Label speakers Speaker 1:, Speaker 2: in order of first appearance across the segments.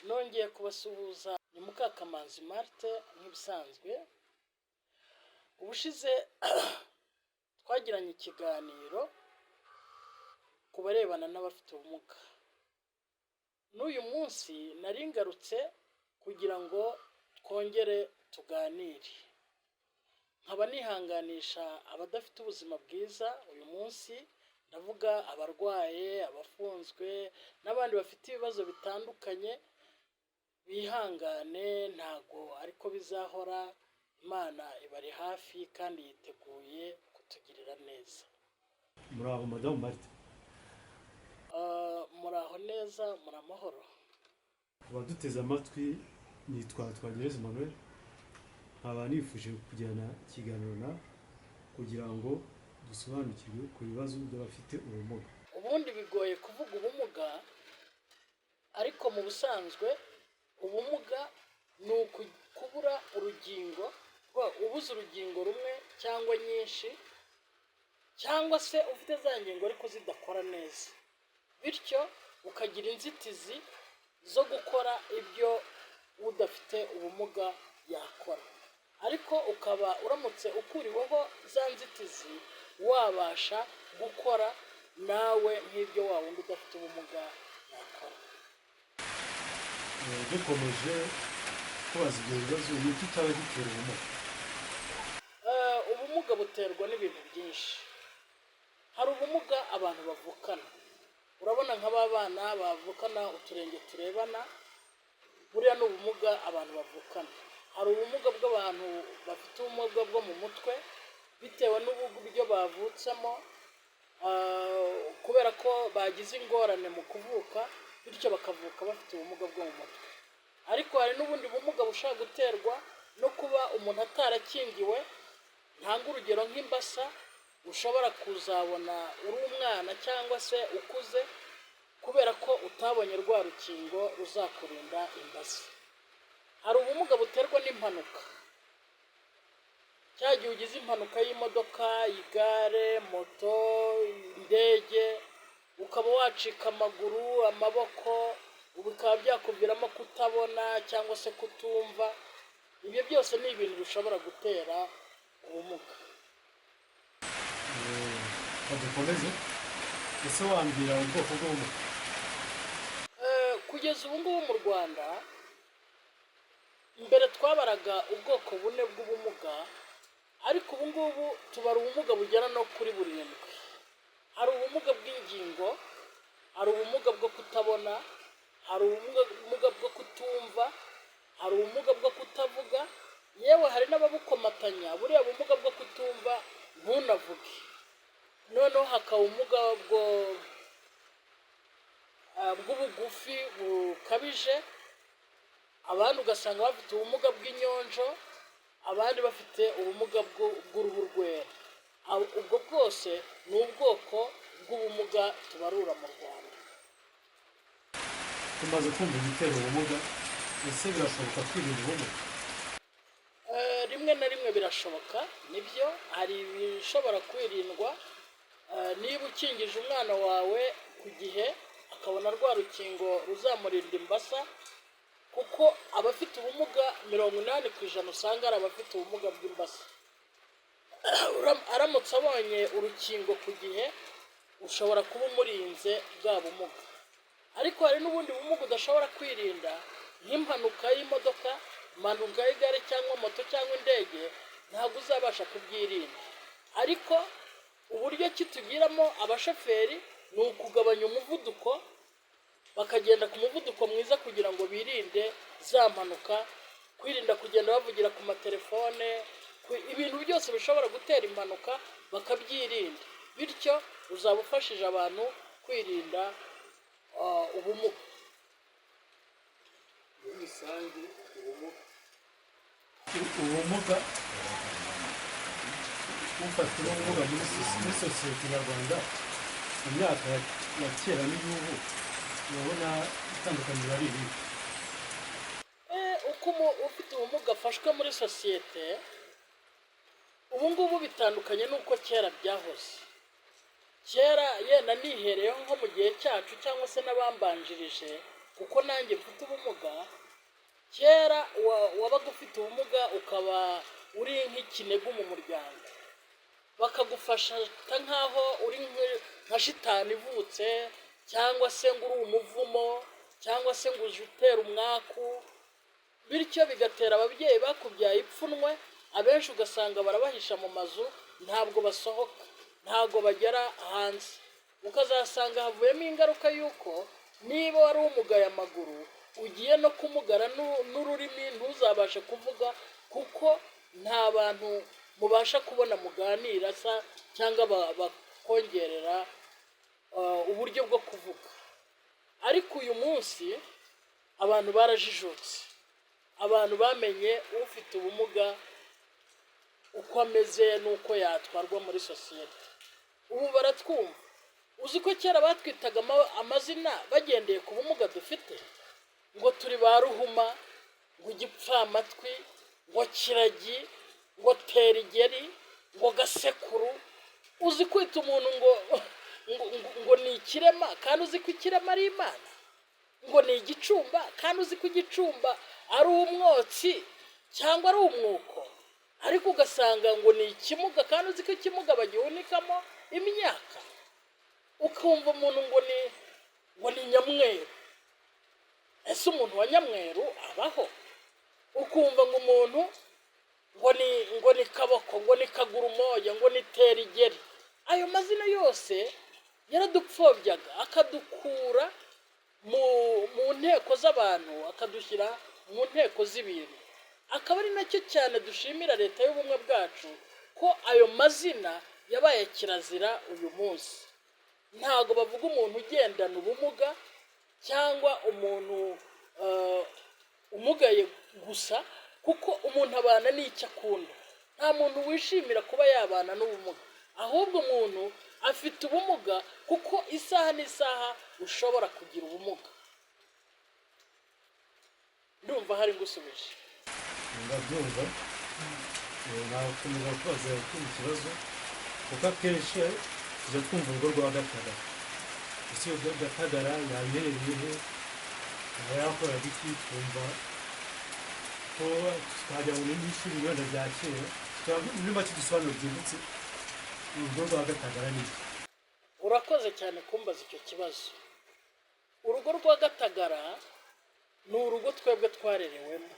Speaker 1: Nongeye kubasuhuza, ni Mukakamanzi Marthe nk'ibisanzwe. Ubushize twagiranye ikiganiro ku barebana n'abafite ubumuga. N'uyu munsi nari ngarutse kugira ngo twongere tuganire. Nkaba nihanganisha abadafite ubuzima bwiza uyu munsi, ndavuga abarwaye, abafunzwe n'abandi bafite ibibazo bitandukanye, bihangane, ntago ariko bizahora, Imana ibari hafi kandi yiteguye kutugirira neza.
Speaker 2: Muraho, Madamu Marthe.
Speaker 1: Muraho neza, muri amahoro?
Speaker 2: Abaduteze amatwi, nitwa Twagireze Emmanuel, nkaba nifuje kugirana ikiganiro na kugira ngo dusobanukirwe ku bibazo by'abafite ubumuga.
Speaker 1: Ubundi bigoye kuvuga ubumuga, ariko mu busanzwe ubumuga ni kubura urugingo, ubuze urugingo rumwe cyangwa nyinshi, cyangwa se ufite za ngingo ariko zidakora neza, bityo ukagira inzitizi zo gukora ibyo udafite ubumuga yakora, ariko ukaba uramutse ukuriweho za nzitizi wabasha gukora nawe nk'ibyo wa wundi udafite ubumuga yakora.
Speaker 2: Dukomeje kubaza ibyo bibazo, ni iki cyaba gitera ubumuga?
Speaker 1: Ubumuga buterwa n'ibintu byinshi. Hari ubumuga abantu bavukana, urabona nk'aba bana bavukana uturenge turebana, buriya ni ubumuga abantu bavukana. Hari ubumuga bw'abantu bafite ubumuga bwo mu mutwe bitewe n'uburyo bavutsemo, kubera ko bagize ingorane mu kuvuka, bityo bakavuka bafite ubumuga bwo mu mutwe. Ariko hari n'ubundi bumuga bushobora guterwa no kuba umuntu atarakingiwe. Ntanga urugero nk'imbasa, ushobora kuzabona uri umwana cyangwa se ukuze kubera ko utabonye rwa rukingo ruzakurinda imbasa. Hari ubumuga buterwa n'impanuka, cya gihe ugize impanuka y'imodoka, igare, moto, indege, ukaba wacika amaguru, amaboko, bikaba byakuviramo kutabona cyangwa se kutumva. Ibyo byose ni ibintu bishobora gutera ubumuga.
Speaker 2: Reka dukomeze. Ese wambwira ubwoko bw'ubumuga?
Speaker 1: Kugeza ubu ngubu mu Rwanda, mbere twabaraga ubwoko bune bw'ubumuga, ariko ubu ngubu tubara ubumuga bugera no kuri burindwi. Hari ubumuga bw'ingingo, hari ubumuga bwo kutabona, hari ubumuga bwo kutumva, hari ubumuga bwo kutavuga, yewe hari n'ababukomatanya, buriya bumuga bwo kutumva ntunavuge. Noneho hakaba ubumuga bw'ubugufi bukabije, abandi ugasanga bafite ubumuga bw'inyonjo, abandi bafite ubumuga bw'uruhu rwera. Ubwo bwose ni ubwoko bw'ubumuga tubarura mu Rwanda.
Speaker 2: Tumaze kumva igitera ubumuga. Ese birashoboka kwirinda ubumuga?
Speaker 1: Rimwe na rimwe birashoboka, nibyo, hari ibishobora kwirindwa. Niba ukingije umwana wawe ku gihe, akabona rwa rukingo ruzamurinda imbasa, kuko abafite ubumuga 80% usanga ari abafite ubumuga bw'imbasa. Aramutse abonye urukingo ku gihe, ushobora kuba umurinze bwa bumuga. Ariko hari n'ubundi bumuga udashobora kwirinda, nk'impanuka y'imodoka, impanuka y'igare cyangwa moto cyangwa indege, ntabwo uzabasha kubyirinda. Ariko uburyo ki tugiramo abashoferi ni ukugabanya umuvuduko, bakagenda ku muvuduko mwiza kugira ngo birinde za mpanuka, kwirinda kugenda bavugira ku matelefone, ibintu byose bishobora gutera impanuka bakabyirinda, bityo uzaba ufashije abantu kwirinda ubumuga.
Speaker 3: Muri rusange ubumuga
Speaker 2: Ubumuga, ufite n'ubumuga muri sosiyete nyarwanda mu myaka ya kera n'iy'ubu, urabona itandukaniro ari irihe?
Speaker 1: Uko ufite ubumuga afashwe muri sosiyete ubu ngubu bitandukanye n'uko kera byahoze. Kera, yenda nihereyeho nko mu gihe cyacu cyangwa se n'abambanjirije. Kuko nanjye mfite ubumuga. Kera wabaga ufite ubumuga ukaba uri nk'ikinegu mu muryango, bakagufasha nk'aho uri nka shitani ivutse, cyangwa se ngo uri umuvumo, cyangwa se ngo uje utera umwaku, bityo bigatera ababyeyi bakubyaye ipfunwe. Abenshi ugasanga barabahisha mu mazu, ntabwo basohoka, ntabwo bagera hanze. Ukazasanga havuyemo ingaruka y'uko niba wari umugaye amaguru, ugiye no kumugara n'ururimi, ntuzabashe kuvuga, kuko nta bantu mubasha kubona muganira sa cyangwa bakongerera uburyo bwo kuvuga. Ariko uyu munsi abantu barajijutse, abantu bamenye ufite ubumuga uko ameze n'uko yatwarwa muri sosiyete. Ubu baratwumva. Uzi ko kera batwitaga amazina bagendeye ku bumuga dufite, ngo turi ba ruhuma, ngo igipfamatwi, ngo kiragi, ngo terigeri, ngo gasekuru. Uzi kwita umuntu ngo ni ikirema kandi uzi ko ikirema ari Imana, ngo ni igicumba kandi uzi ko igicumba ari umwotsi cyangwa ari umwuko, ariko ugasanga ngo ni ikimuga kandi uzi ko ikimuga bagihunikamo imyaka. Ukumva umuntu ngo ni nyamweru. Ese umuntu wa nyamweru abaho? Ukumva ngo umuntu ngo ni kaboko, ngo ni kagurumoya, ngo ni terigeri. Ayo mazina yose yaradupfobyaga, akadukura mu nteko z'abantu, akadushyira mu nteko z'ibintu. Akaba ari nacyo cyane dushimira Leta y'ubumwe bwacu, ko ayo mazina yabaye kirazira. Uyu munsi ntabwo bavuga umuntu ugendana ubumuga cyangwa umuntu umugaye gusa, kuko umuntu abana n'icyo akunda. Nta muntu wishimira kuba yabana n'ubumuga, ahubwo umuntu afite ubumuga kuko isaha n'isaha ushobora kugira ubumuga. Ndumva hari ngusubije.
Speaker 2: Ndabyumva. Nakomeza kubaza ikindi kibazo, kuko akenshi tujya twumva urugo rwa Gatagara. Ese iyo Gatagara yaba iherereye he? Yaba yakoraga iki? Twumva ko twagira ngo ni n'ishuri wenda rya kera, cyangwa muri make dusobanuro byimbitse, urugo rwa Gatagara ni iki?
Speaker 1: Urakoze cyane kumbaza icyo kibazo. Urugo rwa Gatagara ni urugo twebwe twarerewemo,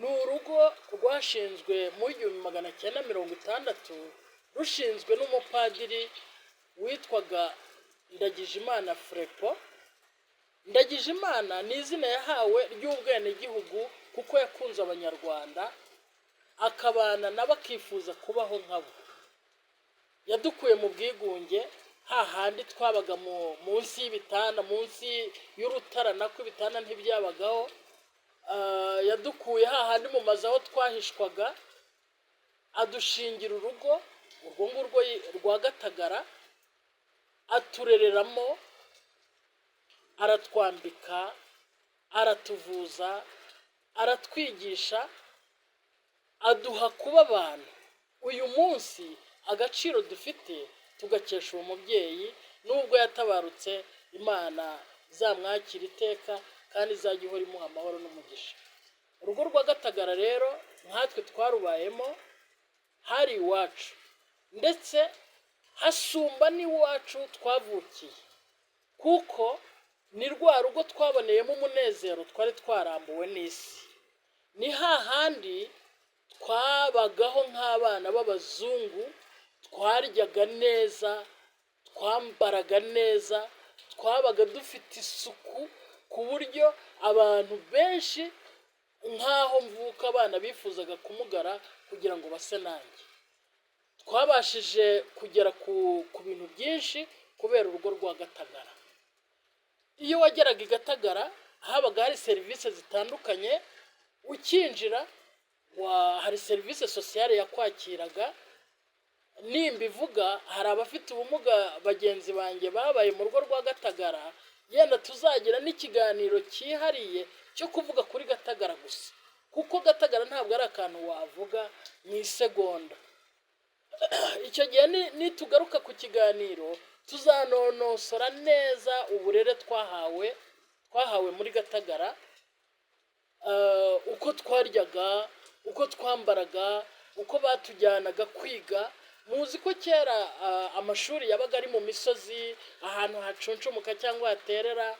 Speaker 1: ni urugo rwashinzwe mu 1960, rushinzwe n'umupadiri witwaga Ndagijimana Furepo. Ndagijimana ni izina yahawe ry'ubwenegihugu kuko yakunze Abanyarwanda, akabana nabo, akifuza kubaho nkabo. Yadukuye mu bwigunge, hahandi twabaga munsi y'ibitanda, munsi y'urutara, nako ibitanda ntibyabagaho. Yadukuye hahandi mu mazu aho twahishwaga, adushingira urugo urwo ngurwo rwa Gatagara, aturereramo, aratwambika, aratuvuza, aratwigisha, aduha kuba abantu. Uyu munsi agaciro dufite tugakesha uwo mubyeyi. Nubwo yatabarutse, Imana izamwakira iteka kandi izajya ihora imuha amahoro n'umugisha. Urugo rwa Gatagara rero, nkatwe twarubayemo, hari iwacu, ndetse hasumba n'iwacu twavukiye, kuko ni rwa rugo twaboneyemo umunezero twari twarambuwe n'isi. Ni hahandi twabagaho nk'abana b'abazungu, twaryaga neza, twambaraga neza, twabaga dufite isuku, ku buryo abantu benshi nk'aho mvuka abana bifuzaga kumugara kugira ngo base nanjye. Twabashije kugera ku bintu byinshi kubera urugo rwa Gatagara. Iyo wageraga i Gatagara habaga hari serivisi zitandukanye. Ukinjira hari serivisi sociale yakwakiraga. Nimba ivuga hari abafite ubumuga bagenzi banjye babaye mu rugo rwa Gatagara, yenda tuzagira n'ikiganiro cyihariye cyo kuvuga kuri Gatagara gusa, kuko Gatagara ntabwo ari akantu wavuga mu isegonda. Icyo gihe nitugaruka ku kiganiro, tuzanonosora neza uburere twahawe. twahawe muri Gatagara, uko twaryaga, uko twambaraga, uko batujyanaga kwiga. Muzi ko kera amashuri yabaga ari mu misozi, ahantu hacuncumuka cyangwa haterera.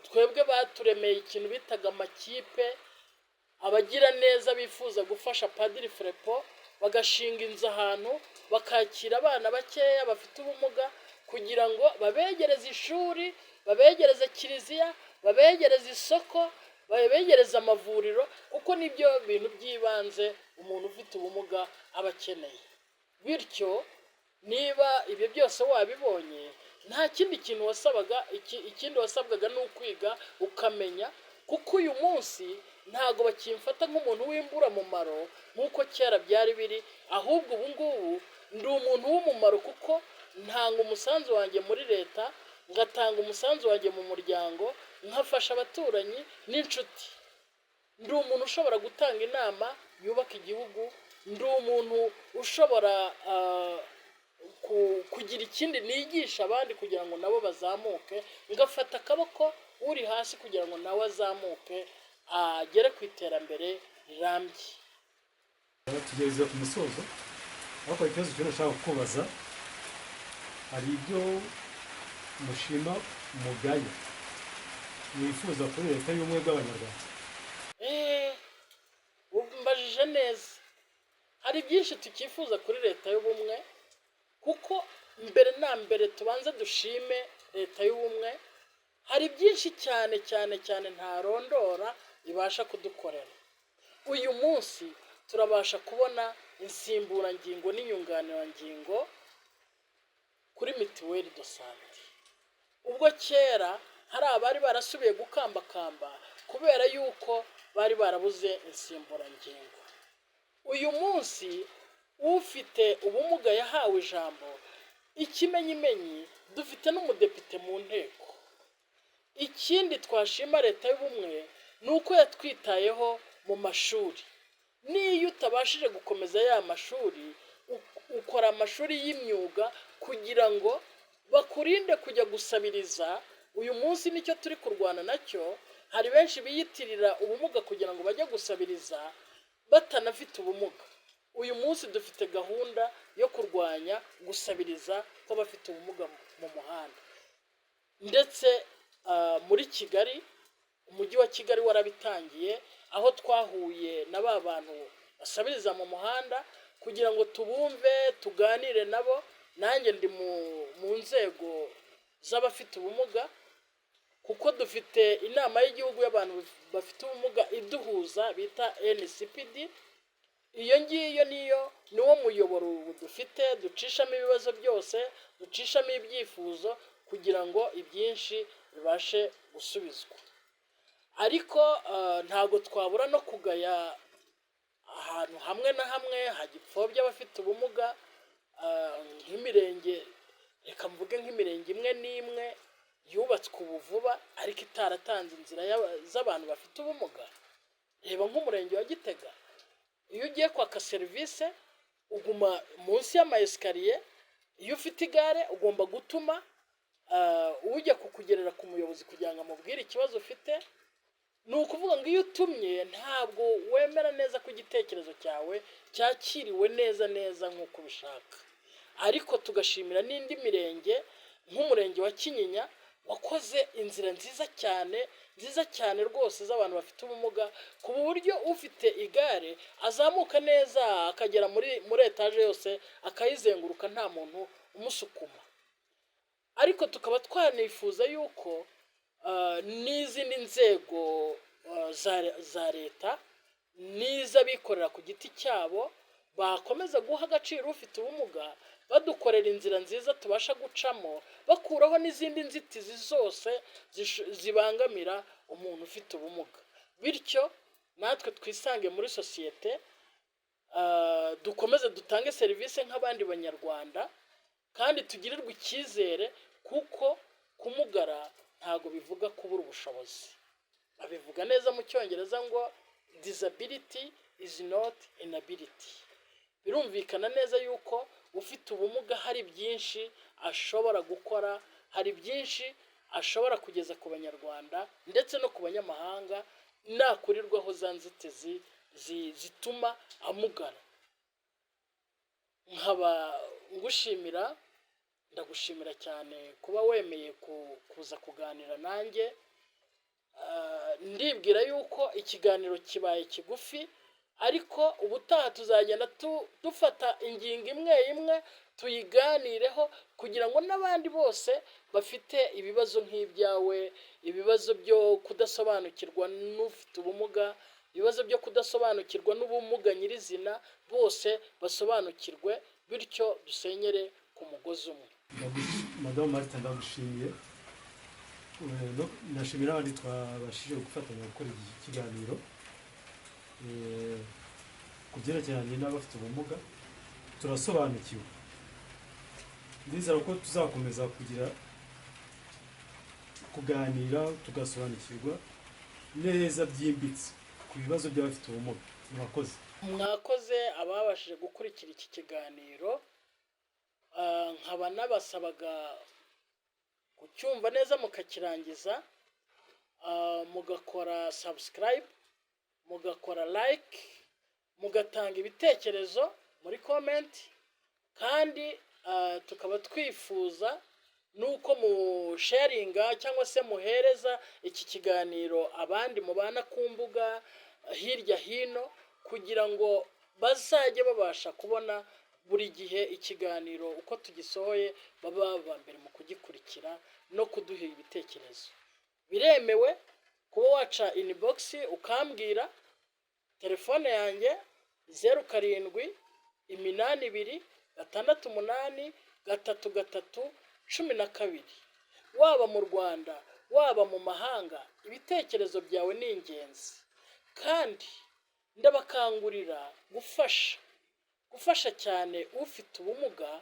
Speaker 1: Twebwe baturemeye ikintu bitaga amakipe, abagira neza bifuza gufasha Padiri Fraipont bagashinga inzu ahantu, bakakira abana bakeya bafite ubumuga kugira ngo babegereze ishuri, babegereze kiliziya, babegereze isoko, babegereze amavuriro, kuko nibyo bintu by'ibanze umuntu ufite ubumuga aba akeneye. Bityo niba ibyo byose wabibonye, nta kindi kintu wasabaga. Ikindi wasabwaga ni ukwiga ukamenya, kuko uyu munsi ntabwo bakimfata nk'umuntu w'imburamumaro nk'uko kera byari biri, ahubwo ubu ngubu ndi umuntu w'umumaro, kuko ntanga umusanzu wanjye muri leta, ngatanga umusanzu wanjye mu muryango, nkafasha abaturanyi n'inshuti. Ndi umuntu ushobora gutanga inama yubaka igihugu, ndi umuntu ushobora kugira ikindi nigisha abandi kugira ngo nabo bazamuke, ngafata akaboko uri hasi kugira ngo nawe azamuke agere ku iterambere rirambye.
Speaker 2: Tugeze ku musozo, ariko hari ikibazo kimwe nashaka kukubaza. Hari ibyo mushima, mugaya, mwifuza kuri Leta y'Ubumwe bw'Abanyarwanda?
Speaker 1: Umbajije neza. Hari byinshi tukifuza kuri Leta y'Ubumwe, kuko mbere na mbere tubanze dushime Leta y'Ubumwe. Hari byinshi cyane cyane cyane ntarondora ibasha kudukorera. Uyu munsi turabasha kubona insimburangingo n'inyunganirangingo kuri mutuelle de santé, ubwo kera hari abari barasubiye gukambakamba kubera yuko bari barabuze insimburangingo. Uyu munsi ufite ubumuga yahawe ijambo. Ikimenyimenyi, dufite n'umudepite mu nteko. Ikindi twashima Leta y'Ubumwe ni uko yatwitayeho mu mashuri. N'iyo utabashije gukomeza ya mashuri, ukora amashuri y'imyuga kugira ngo bakurinde kujya gusabiriza. Uyu munsi nicyo turi kurwana nacyo. Hari benshi biyitirira ubumuga kugira ngo bajye gusabiriza batanafite ubumuga. Uyu munsi dufite gahunda yo kurwanya gusabiriza kw'abafite ubumuga mu muhanda, ndetse muri Kigali, Umujyi wa Kigali warabitangiye, aho twahuye na ba bantu basabiriza mu muhanda kugira ngo tubumve, tuganire nabo. Nanjye ndi mu nzego z'abafite ubumuga, kuko dufite inama y'igihugu y'abantu bafite ubumuga iduhuza bita NCPD. Iyo ngiyo niyo niwo muyoboro ubu dufite, ducishamo ibibazo byose, ducishamo ibyifuzo kugira ngo ibyinshi bibashe gusubizwa. Ariko ntabwo twabura no kugaya ahantu hamwe na hamwe hagipfobya abafite ubumuga, nk'imirenge, reka mvuge nk'imirenge imwe n'imwe yubatswe ubu vuba ariko itaratanze inzira z'abantu bafite ubumuga. Reba nk'umurenge wa Gitega, iyo ugiye kwaka serivisi uguma munsi y'ama escalier. Iyo ufite igare ugomba gutuma ujya kukugerera ku muyobozi kugira ngo amubwire ikibazo ufite. Ni ukuvuga ngo iyo utumye, ntabwo wemera neza ko igitekerezo cyawe cyakiriwe neza neza nk'uko ubishaka. Ariko tugashimira n'indi mirenge, nk'umurenge wa Kinyinya wakoze inzira nziza cyane, nziza cyane rwose, z'abantu bafite ubumuga, ku buryo ufite igare azamuka neza akagera muri etaje yose, akayizenguruka nta muntu umusukuma. Ariko tukaba twanifuza yuko n'izindi nzego za leta n'iz'abikorera ku giti cyabo bakomeza guha agaciro ufite ubumuga, badukorera inzira nziza tubasha gucamo, bakuraho n'izindi nzitizi zose zibangamira umuntu ufite ubumuga, bityo natwe twisange muri sosiyete, dukomeze dutange serivisi nk'abandi Banyarwanda kandi tugirirwe icyizere, kuko kumugara ntabwo bivuga kubura ubushobozi. Babivuga neza mu Cyongereza ngo "Disability is not inability." Birumvikana neza yuko ufite ubumuga hari byinshi ashobora gukora, hari byinshi ashobora kugeza ku Banyarwanda ndetse no ku banyamahanga, nakurirwaho za nzitizi zituma amugara. Nkaba ngushimira, ndagushimira cyane kuba wemeye kuza kuganira nanjye. Ndibwira yuko ikiganiro kibaye kigufi, ariko ubutaha tuzagenda dufata ingingo imwe imwe tuyiganireho, kugira ngo n'abandi bose bafite ibibazo nk'ibyawe, ibibazo byo kudasobanukirwa n'ufite ubumuga, ibibazo byo kudasobanukirwa n'ubumuga nyirizina, bose basobanukirwe, bityo dusenyere ku mugozi umwe.
Speaker 2: Madamu Marita, ndagushimiye. Ndashimira n'abandi twabashije gufatanya gukora iki kiganiro. Ku byerekeranye n'abafite ubumuga turasobanukiwe. Ndizera ko tuzakomeza kugira kuganira, tugasobanukirwa neza byimbitse ku bibazo by'abafite ubumuga. Murakoze.
Speaker 1: Mwakoze ababashije gukurikira iki kiganiro. Nkaba nabasabaga kucyumva neza mukakirangiza, mugakora subscribe, mugakora like, mugatanga ibitekerezo muri comment, kandi tukaba twifuza nuko musharinga cyangwa se muhereza iki kiganiro abandi mubana ku mbuga hirya hino, kugira ngo bazajye babasha kubona buri gihe ikiganiro uko tugisohoye, baba aba mbere mu kugikurikira no kuduha ibitekerezo. Biremewe kuba waca inbox ukambwira. Telefone yanjye 0782683312. Waba mu Rwanda, waba mu mahanga, ibitekerezo byawe ni ingenzi. Kandi ndabakangurira gufasha cyane ufite ubumuga,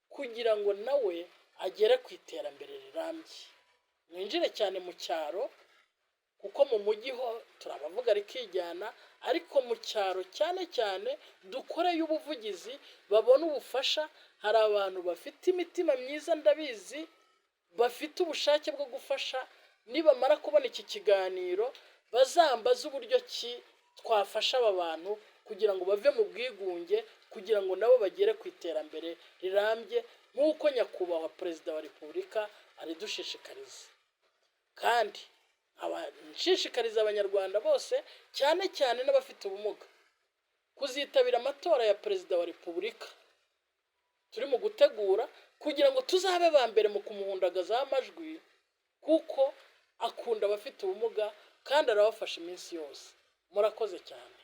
Speaker 1: kugira ngo nawe agere ku iterambere rirambye. Mwinjire cyane mu cyaro, kuko mu mujyi ho turabavuga rikijyana, ariko mu cyaro cyane cyane dukoreyo ubuvugizi, babone ubufasha. Hari abantu bafite imitima myiza, ndabizi, bafite ubushake bwo gufasha. Nibamara kubona iki kiganiro, bazambaze uburyo ki twafasha aba bantu kugira ngo bave mu bwigunge, kugira ngo nabo bagere ku iterambere rirambye nk'uko Nyakubahwa Perezida wa Repubulika aridushishikariza. Kandi nshishikariza Abanyarwanda bose, cyane cyane n'abafite ubumuga, kuzitabira amatora ya Perezida wa Repubulika turi mu gutegura, kugira ngo tuzabe ba mbere mu kumuhundagazaho amajwi, kuko akunda abafite ubumuga kandi arabafasha iminsi yose. Murakoze cyane.